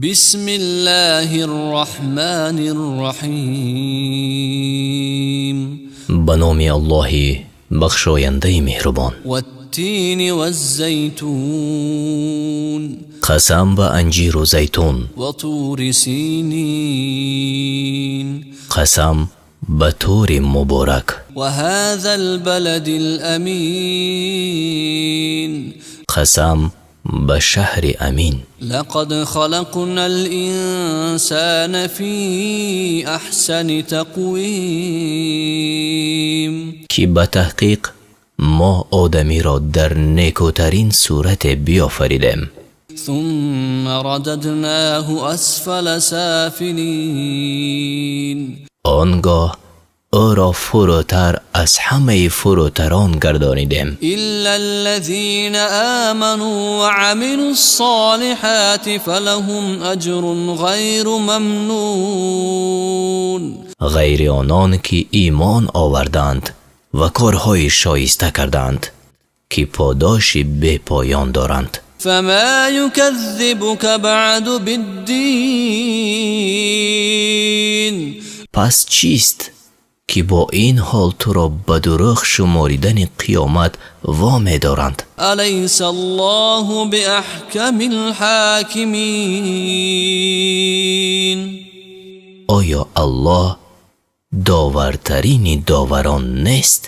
بسم الله الرحمن الرحيم. Ба номи Аллоҳи бахшояндаи меҳрубон. والتين والزيتون. Қасам ба анҷиру зайтун. وطور سينين. Қасам ба Тури муборак. وهذا البلد الأمين. Қасам ба шаҳри амин. لقد خلقنا الإنسان في أحسن تقويم. Ки ба таҳқиқ мо одамиро дар некӯтарин сурате биёфаридем. ثم رددناه أسفل سافلين. Он гоҳ ӯро фурӯтар аз ҳамаи фурӯтарон гардонидем. إلا الذين آمنوا وعملوا الصالحات فلهم أجر غير ممنون. Ғайри онон ки имон оварданд ва корҳои шоиста карданд, ки подоши бепоён доранд. فما يكذبك بعد بالدين. Пас чист ки бо ин ҳол туро ба дурӯғ шуморидани қиёмат во медоранд? أليس الله بأحكم الحاكمين؟ Оё Аллоҳ довартарини доварон нест?